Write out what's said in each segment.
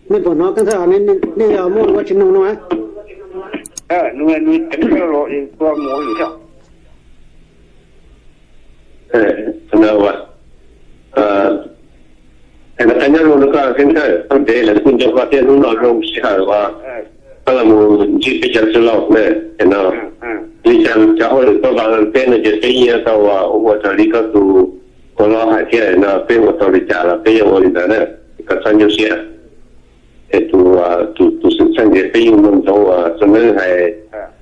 Nej puas hnov Keeb Thawj, nej yog muaj ua tsis nug no? Nyob zoo no koj Keeb Thawj, koj ntev lawv kuj nco koj thiab, hnub no zoo sij hawm uas koj los mus ntsib peb cov txwj laug ne. No li cas cov hauj lwm koj vam peb no ces peb yeej tau ua raws li koj tus ua hlob hais thiab no, peb ua tau li cas los peb yeej ua li ntawd na, koj txhob nyuaj siab. Es tus, tus xwm txheej ces peb yeej muaj ntau txog neeb hais,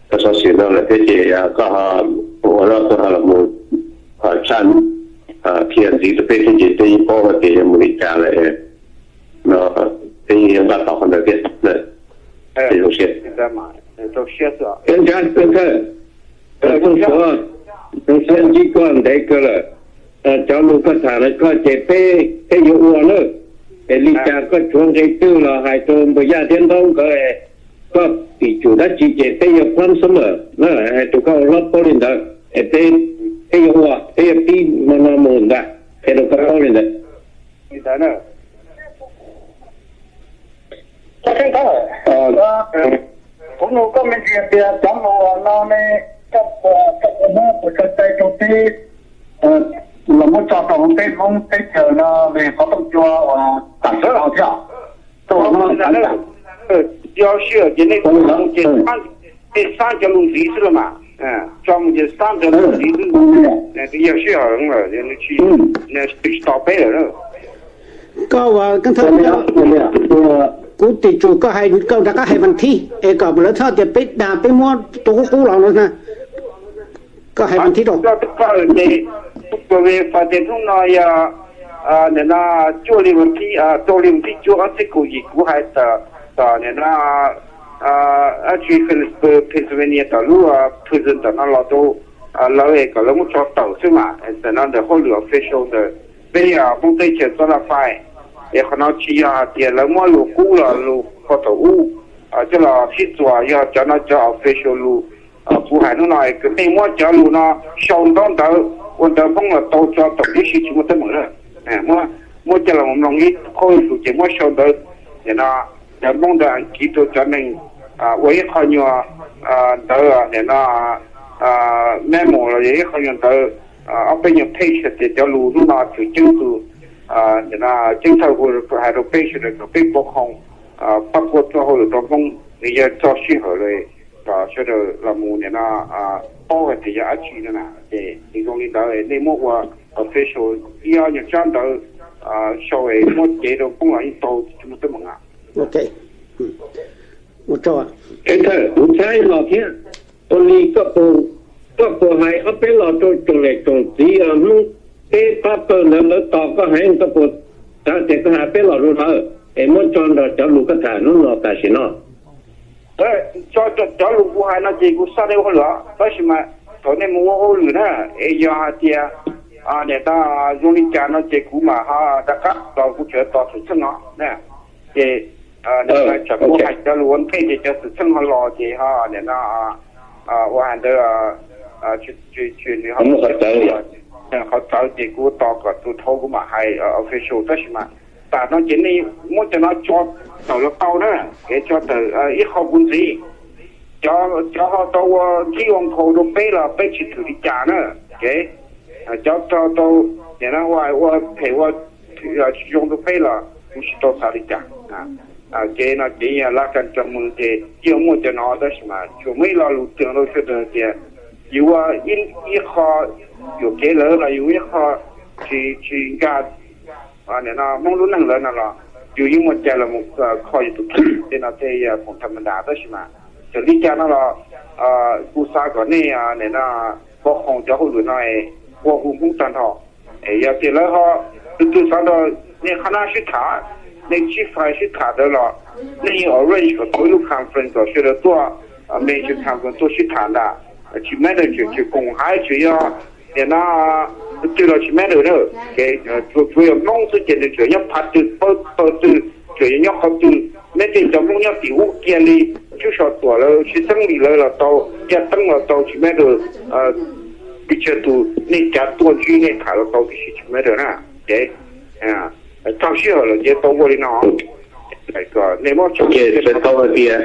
koj xov xwm no lawm thiab ces koj ua loj koj ho los mus tshaj qhia ntxiv rau peb thiab ces peb yeej paub hais tias yuav mus li cas lawm no, peb yeej yuav npaj tau qhov ntawd thiab. Zoo siab. Keeb Thawj, zoo siab ntsib koj ntev kawg lawm. Cov lus koj tham no koj ces peb, peb yuav ua na. Es li cas koj tshuav nqe twg los hais rau Npawg Yaj thiab Ntaub nkawd, koj tim tsum dab tsi ces peb yuav plab xab lawm na, hais rau koj ua hlob paub li ntawd. Es peb, peb yuav ua, peb yuav pib hmo no mus ntag, qhia rau koj paub li ntawd. Kuv nug koj me ntsis tias cov lus no ne, koj puas, koj puas muab kuv tso cai rau peb los muab tso rau hauv peb Hmoob teb chaws no li qhov rooj cua uas tam sawv hauv thiab? Yog sij hawm ces nej tso mus ces xab cov lus ntxiv xwb los mas, tso mus ces xab cov lus ntxiv xwb. Yog sij hawm lawm nws tsis tos peb lawm. Koj ua Keeb Thawj, kuv tim tsum koj hais, koj rov qab hais vas thib es kom lawv txhob tias peb dag peb muab tua qub qub los no na. Koj hais vas thib rau. Ces hnub no yog nim no cuaj li vas thib, rau li vas thib cuaj ob txhiab kaum yim kuv hais tom nim no dab tsi Philipsburg, Pennsylvania tom lub prison tom no los rau lawv es kom lawv muab tso tawm xwb mas. Tam no ntawm hauj lwm official ntawm peb Hmoob teb chaws Xab Laj Fais, es qhov no tsis yog hais tias lawv muab lus qub los lus qhov thaum ub coj los sib txuas, yog cov no cov official lus kuv hais hnub no es kom nej muab cov lus no sau ntaub ntawv ua ntawv Hmoob los tau tso tawm tib si tsis muaj teeb meem na. Muab coj los mloog ib qho lus ces muab sau ntawv, nim no ntawv Hmoob ntawv Askiv rau cov neeg ua ib qho nyuag ntawv nim no memo los yog ib qho nyuag ntawv ob peb nyuag page tias cov lus hnub no tseem ceeb tus, nim no Keeb Thawj hu hais rau peb sawv daws kom peb pov qhoov pab quaj txoj hauj lwm rau Hmoob, nws yog txog sij hawm lawm kom sawv daws los mus nim no paub hais tias yog dab tsi no na. Ces nws zoo li ntawd nej muab ua official ib ob nyuag tsab ntawv sau es muab cev rau Hmoob los yeej tau tsis muaj teeb meem na. Keeb Thawj, kuv txhais los thiab, ua li koj puas hais ob peb los rau tsoom niam tsoom txiv Hmoob peb pab pawg ntawd lawv tos koj heev, koj puas xav tias koj hais peb los rau lawv es muab tso nrog cov lus koj tham hnub no tam sim no? Tso cov lus kuv hais no ces kuv xav nej ua hauj lwm, tab sis mas thaum nej mus ua hauj lwm na, es yog hais tias nim no zoo li cas no ces kuv mam ho rov qab los kuv tseem tos xwm txheej no. Ces tsam kuv hais cov lus ua ntej ces cov xwm txheej ho los ces ho nim no ua hais ntawd, nws ho qhov txawv ces kuv tos kom tus dhau kuv mam hais official, tab sis mas tam no ces nej muab cov no tso tawm los tau na, kev tso tawm ib qho kuv ntxiv. Cov, cov ho tau ua nthib ua nkhaus rau peb los peb tsis thwm li cas na. Kev, cov tau, nim no ua, ua phem ua tsis zoo rau peb los kuv tsis tau xav li cas. Kev no ces yog laj ka cov mus ces yeej muaj cov no, tab sis mas tsuas muaj ib lo lus tias rau sawv daws tias yus ua ib qho yuam kev lawv los yus ua ib qho tsis, tsis nkag nim no Hmoob lub neej lawv no los yus yeej muaj cai los mus kho yus tus kheej. Tej no tej yog khoom tham ma das, tab sis mas txawm li cas no los kuv xav kom nej nim no pov qhoom cov hauj lwm no es ua hu Hmoob tag nrho. Es yog tias lawv ho, tus twg xav nrog nej qhab nab sib tham, nej sib fais sib tham ntawd los nej yeej arrange kom tau ib lub conference kom sawv daws tuaj, major conference tuaj sib tham ntag. Tsis matter tseem tseem koom haib tseem yog nim no tus twg los tsis matter na. Tsuas, tsuas yog Hmoob xwb ces nws tseem nyob phav twg pawg twg, tseem yog nyob qhov twg, neb tej cov Hmoob nyob tim ub kiag li, Tswb Saum Tuam lawv, Tshwj Xeeb Lis lawv los tau, Yaj Teeb los tau, tsis matter. Pes tsawg tus nej cav tuaj ntsib nej tham los tau tib si, tsis matter na. Ces txog sij hawm lawm ces tau ua li no. Txhais tau hais tias,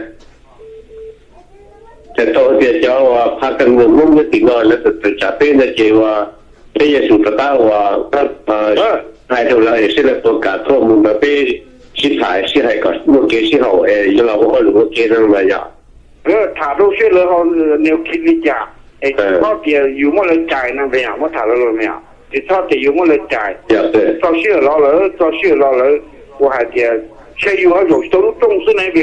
txhais tau hais tias cov uas phaj kawg nkaus Hmoob nyob tim no lawv tawm tsam peb ntawd ces uas peb yuav tsum rov qab uas hais rau lawv es seb lawv puas kam tuaj mus nrog peb sib tham sib hais kom muaj kev sib haum es yuav los ua hauj lwm ua ke no mas yog. Tham rau seb lawv ho nws khi li cas es tsis txhob tias yus muab lawv cais no me, muab tham lawv los me, tsis txhob tias yus muab lawv cais. Txo sij hawm los lawm, txo sij hawm los lawm, ua hais tias saib yus ho zaum tsis tau lub rooj xwb ne me.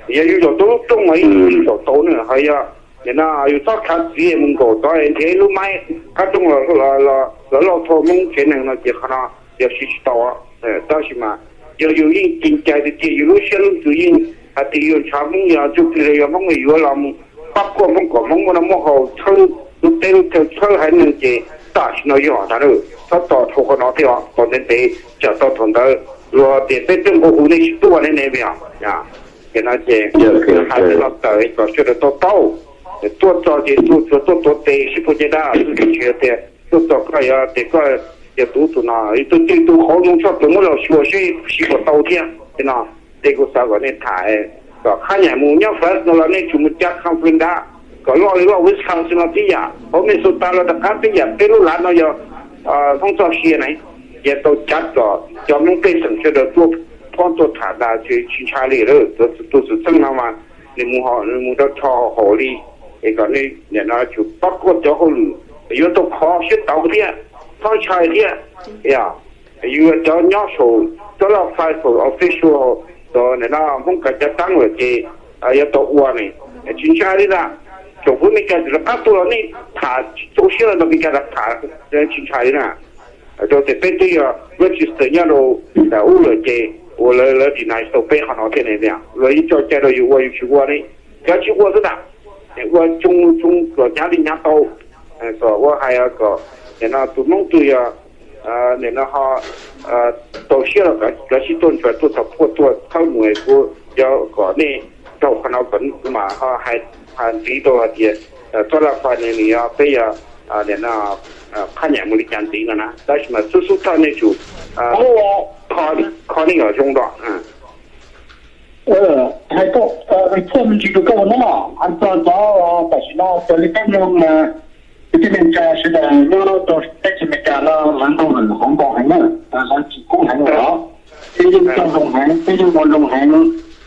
Yog yus zaum tau lub rooj mas ib tug zaum tau ne ho yog nim no yus txhob khav txiv mus nkaum tod nrhiav ib lub maib qab rooj los loj thauj Hmoob tsev neeg no ces qhov no yog siv tsis tau. Tab sis mas yog yus yeej ceev cai tiag tiag, yus lub siab lub ntsws yeej hais tias yus ntshaw Hmoob, yog ntsuj plig los yog Hmoob yuav los mus pab kuaj Hmoob kom Hmoob muaj noj muaj haus, txhawb lub teb lub chaw, txhawb haiv neeg ces tam sim no yog ntag, txhob tos dhau qhov no thiab os, tos ntev ntev tsam tau thaum ntawd luag tias peb twb nqua hu nej tsis tuaj ne ne me os. Ces no ces hais li no tawm kom sawv daws tau taub, tuaj txog ces tuaj tsuas tuaj tuav tes sib puag caj dab, tsis tias tuaj txog koj yog tias koj yog tus ub tus no, tus twg tus qauv zoo tshaj plaws muab los xyuas seb siv puas tau thiab. Ces no ces kuv xav kom nej tham kom qhab nyam mus nyob Fresno los nej tsum mus cab conference dab kom loj li loj Wisconsin los tib yam, hauv Minnesota los rov qab tib yam, peb lub lav no yog Hmoob txoj sia ne, ces tau cab kom cov Hmoob pej xeem sawv daws tuaj phob tuaj tham tas tsis ntshai li. Tus xwm txheej no mas nws mus rau rho haum li, es kom nej nim no tsum pab kuaj cov hauj lwm, yuav tau khov siab tau thiab, txhob ntshai thiab. Yus cov nyob saum txoj laj fais saum official, nim no Hmoob kav cav teeb lawm ces yuav tau ua ne, tsis ntshai li ntag. Tsoom fwv Meskas rov qab tuaj los nej tham txaus siab los nrog Meskas tham, tsis ntshai li na. Rau tias peb twb yog register nyob rau ub lawm ces ua lawv lawv deny tau peb qhov no thiab ne, luag yeej tso cai rau yus ua yus tsis ua ne, cov tsis ua xwb ntag. Ua tsoo tsoo kom hnyav li hnyav tau, kom ua hais kom nim no tus Hmoob twg yog nim no ho txaus siab los cov sib tuaj ntsuas tuaj txhom phuaj tuaj thawb mus, kuv yuav kom nej raug qhov no kom kuv mam ho hais ntxiv rau hais tias txoj laj fais ne nws yog peb yog nim no qhab nyam mus li cas ntxiv no na. Tab sis mas xub xub thawj nej tsum kho nej kom zoo nrog hais koj, report me ntsis rau koj ua no, hais txog cov tam sim no cov li peb mloog, kwv tij neej tsa sawv daws nyob rau teb chaws Amelikas no lawv ntaus lawm hauv npaum heev na, lawv tsis kub heev lawm os. Peb yeej coj zoo heev, peb yeej ua zoo heev,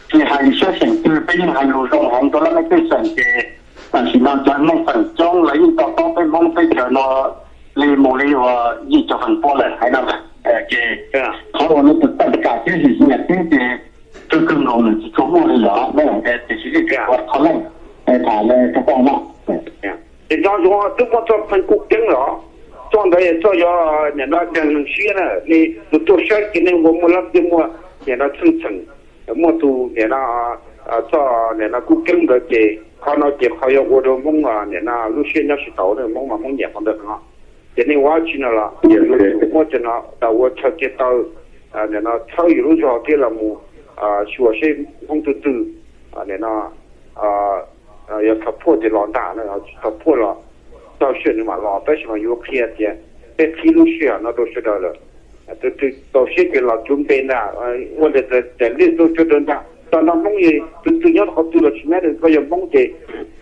tsis hais sab xeem twg peb yeej hais lus zoo heev rau laj mej pej xeem ces tam sim no cov neej feem coob lawv yeej to taub peb Hmoob teb chaws no li mus li uas yim caum feem pua lawm hais no. Ces qhov uas lawv tus tawm tsam thiab him nyiam xwb ces kawg kawg nkaus nws tsis tshua muaj li lawm, tiam sis yeej tsis ua qhov leej tham li rau koj no. Ces nco ntsoov twb muaj txoj pheej kuj keeb los, txoj ntawd yog txoj yog nim no ceeb neeg siab na, nej tus tuaj saib kev neeg uas muaj leej twg muaj nim no txheej txheem, muaj tus nim no txoj nim no kuj keeb ntawd ces qhov no ces qhov yuav ua rau Hmoob nim no lub siab nyob tsis tau, Hmoob mas Hmoob nyiam qhov ntawd no. Ces nej ua dab tsi no los yuav tsum muab cov no tau ua chaw kev taw, nim no txhawb yus lub zog thiab los mus xyuas seb Hmoob twg twg nim no yog thov phuaj ces los ntag, tsis thov phuaj los txog sij hawm nws mam los. Tab sis mas yuav qhia tias peb qhib lub sij hawm no rau sawv daws lawm. Tus twg txaus siab ces los cuv npe ntag, ua ntawm lij rau sawv daws ntag. Txog nrog Hmoob, tus twg nyob qhov twg los tsis nyob, koj yog Hmoob ces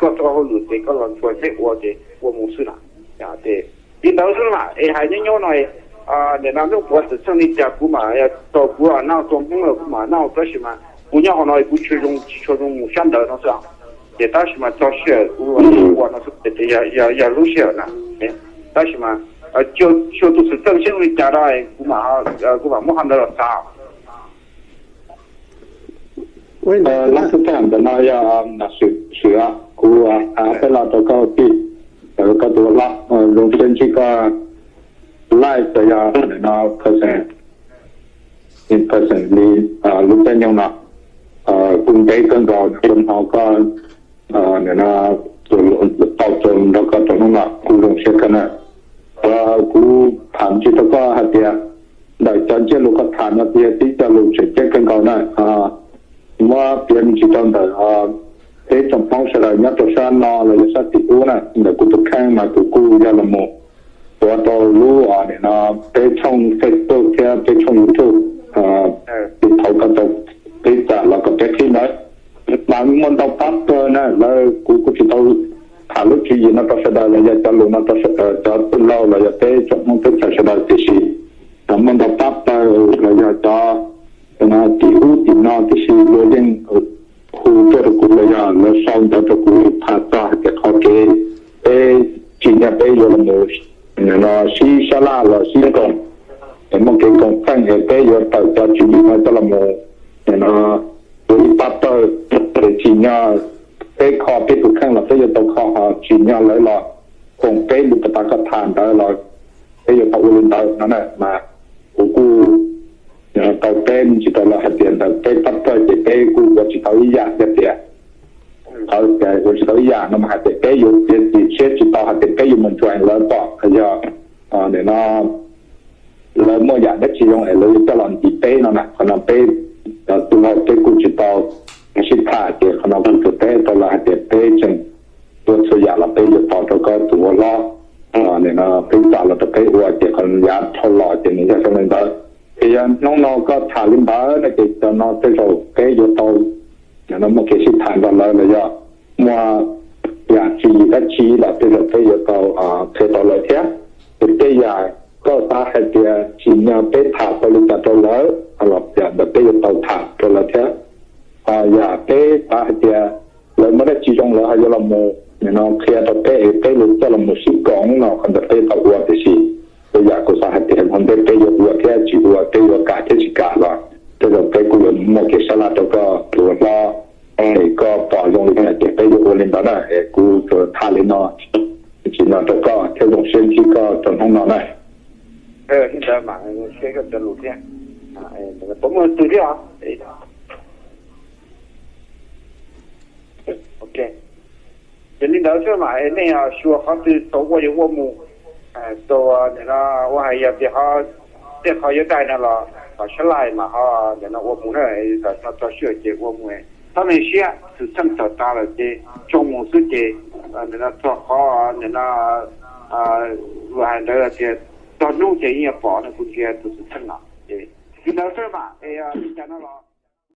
koj tau hauj lwm ces koj los ntsuas seb ua ces ua mus xwb na. Ces li ntawd xwb mas es hais nyob nyob no, nim no hnub puav xwm txheej li cas kuv mam tau, kuv naj tua Hmoob los kuv mam naj, tab sis mas kuv nyob qhov no kuv tsis zoo, tsis tshua zoo mus sab ntawd no xwb. Ces tab sis mas txog sij hawm kuv ua no xwb ces yog lub sij hawm na. Tab sis mas xyuas tus xwm txheej xwb li cas da, kuv mam muab qhov ntawd los xav. Lab xub thawj ntawm no yog Nam Swm, kuv peb los rau koj tij, koj tus hlob, zoo siab ntsib koj live txawm yog ntawm no person, in person li lub caij nyoog no. Kuj ntev kawg nkaus kuv hnov koj nim no tau txog nrog koj rau hnub no kuj zoo siab kawg na. Kuv tham ntsis rau koj hais tias ntawm cov ntsiab lus koj tham no yog tib co lus tseem ceeb kawg nkaus na. Muab piav me ntsis rau ntawm peb tsoom Hmoob sawv daws nyob rau sab no los yog sab tim ub na, ntawm kuv tus kheej mas kuv kuj yog los mus tuav rau lub nim no peb tshooj Facebook thiab peb tshooj YouTube, tiv thauv koj rau peb tsis tau tham lub tswv yim no rau sawv daws los yog cov lus no rau cov tij laug los yog peb tsoom Hmoob teb chaws sawv daws, tiam sis muaj ntau pab pawg los yog cov tim ub tim no tib si luag yeej hu tuaj rau kuv los yog lawv sau ntawv rau kuv tham txog hais tias qhov kev peb tsim nyog peb yuav los mus no sib sab laj los sib koom, muaj kev koom feej es peb yuav tawm cov tswv yim no coj los mus no ua ib pab pawg, tsim nyog peb kho peb tus kheej los peb yuav tau kho, ho tsim nyog lawv los koom peb li puag ta koj tham ntawd los peb yuav tau ua li ntawd no na. Mas kuv kuj tau peb tsis tau los hais tias ntawm peb pab pawg ces peb kuj ua tsis tau ib yam thiab tias, ua tsis tau ib yam no mas hais tias peb yuav txiav txim siab tsis tau hais tias peb yuav mus ntsuas lawv pom los yog nim no lawv muaj yam dab tsi zoo es lawv yuav coj los ntim peb no na. Qhov no peb tus laug peb kuj tsis tau sib tham ces qhov no kuj tsuas teb rau lawv hais tias peb tseem ua txhua yam los peb yuav tos rau koj tus ua hlob, nim no peb txam los rau peb ua ces qhov yav dhau los ces nws yog zoo li ntawd. Ces yog hnub no koj tham li ntawd no ces cov no tej zaum peb yuav tau no muaj kev sib tham nrog lawv los yog muaj yam tswv yim dab tsi los tej zaum peb yuav tau qhia tau lawv thiab. Ces tej yam koj xav hais tias tsim nyog peb tham tau li cas rau lawv los yam ntawd peb yuav tau tham rau lawv thiab. Ho yam peb xav hais tias lawv muaj dab tsi zoo lawv ho yuav los mus nim no qhia rau peb es peb yuav coj los mus sib koom no qhov ntawd peb tau ua, tiam sis tej yam kuv xav hais tias ua ntej peb yuav ua thiab tsis ua, peb yuav kam thiab tsis kam los tej zaum peb kuj yuav muaj kev sab laj rau koj tus hlob, es koj pom zoo li cas ces peb yuav ua li ntawd na. Es kuv tsuas tham li no, tsim nyog rau koj thiab zoo siab ntsib koj rau hnub no na. Li ntawd mas zoo siab koj cov lus thiab. Puas muaj tus thiab os? Ok. Ces li ntawd xwb mas nej xyuas qhov twg tau ua yuav ua mus, tau nim no ua hais yog tias ho tej qhov yuav dai no los kom sab laj mas ho nim no ua mus na, kom tso sij hawm ces ua mus. Txhob me siab, tus txheej tawm tas lawm ces tsoo mus xwb ces nim no txog qhov nim no luag hais ntawd tias txog hnub ces yeej yuav pom no, kuv ntsia tus tus txheej no. Ces li ntawd xwb mas es li cas no los